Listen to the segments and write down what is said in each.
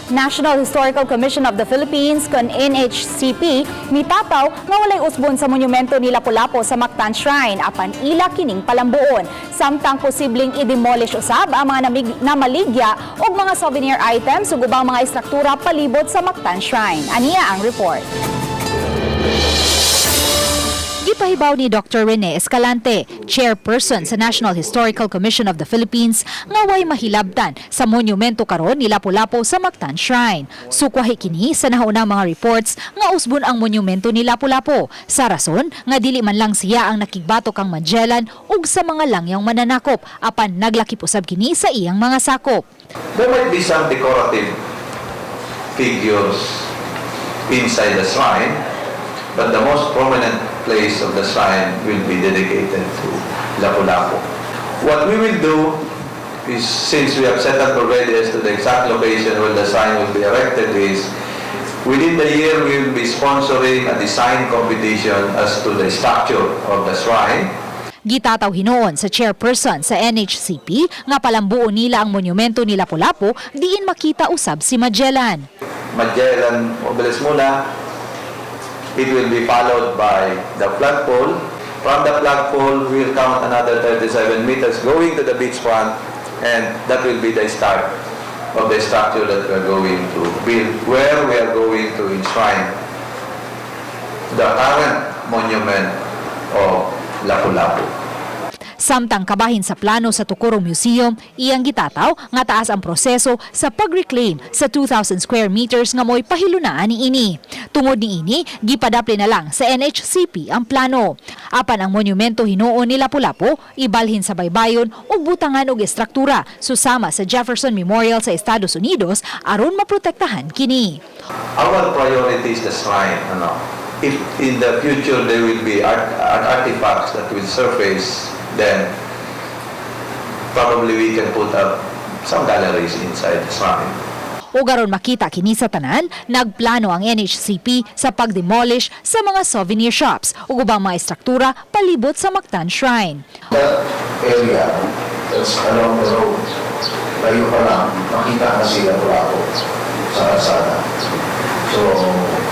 National Historical Commission of the Philippines kon NHCP mitataw nga walay usbon sa monumento ni Lapu-Lapu sa Mactan Shrine apan ila kining palambuon. Samtang posibleng i-demolish usab ang mga namaligya og mga souvenir items ug ubang mga istruktura palibot sa Mactan Shrine. Aniya ang report. Gipahibaw ni Dr. Rene Escalante, chairperson sa National Historical Commission of the Philippines, nga way mahilabtan sa monumento karon ni Lapu-Lapu sa Mactan Shrine. Sukwahi kini sa nahaunang mga reports nga usbon ang monumento ni Lapu-Lapu sa rason nga dili man lang siya ang nakigbato kang Magellan ug sa mga langyang mananakop, apan naglakip usab kini sa iyang mga sakop. There might be some decorative figures inside the shrine, but the most prominent place of the shrine will be dedicated to Lapu-Lapu. What we will do is, since we have settled already as to the exact location where the shrine will be erected, is within the year we will be sponsoring a design competition as to the structure of the shrine. Gitataw hinuon sa chairperson sa NHCP nga palambuon nila ang monumento ni Lapu-Lapu diin makita usab si Magellan. Magellan Obelisk muna. It will be followed by the flagpole. From the flagpole, we'll count another 37 meters going to the beachfront, and that will be the start of the structure that we're going to build, where we are going to enshrine the current monument of Lapu-Lapu. Samtang kabahin sa plano sa Tucuro Museum, iyang gitataw nga taas ang proseso sa pag-reclaim sa 2,000 square meters nga mo'y pahilunaan niini. Tungod niini, gipadapli na lang sa NHCP ang plano. Apan ang monumento hinuon ni Lapu-Lapu, ibalhin sa baybayon ug butangan og estruktura susama sa Jefferson Memorial sa Estados Unidos aron maprotektahan kini. Our priority is the shrine. Ano? If in the future there will be artifacts that will surface, then probably we can put up some galleries inside the shrine. Ug aron makita kini sa tanan, nagplano ang NHCP sa pag-demolish sa mga souvenir shops ug ubang mga estruktura palibot sa Mactan Shrine. That area that's along the road, layo pa lang, makita na sila Lapu sa kalsada. So,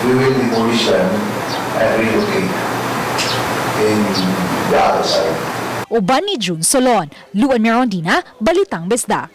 we will demolish them and relocate in the other side. Uban ni June Solon, Luan Mirondina, Balitang Bisdak.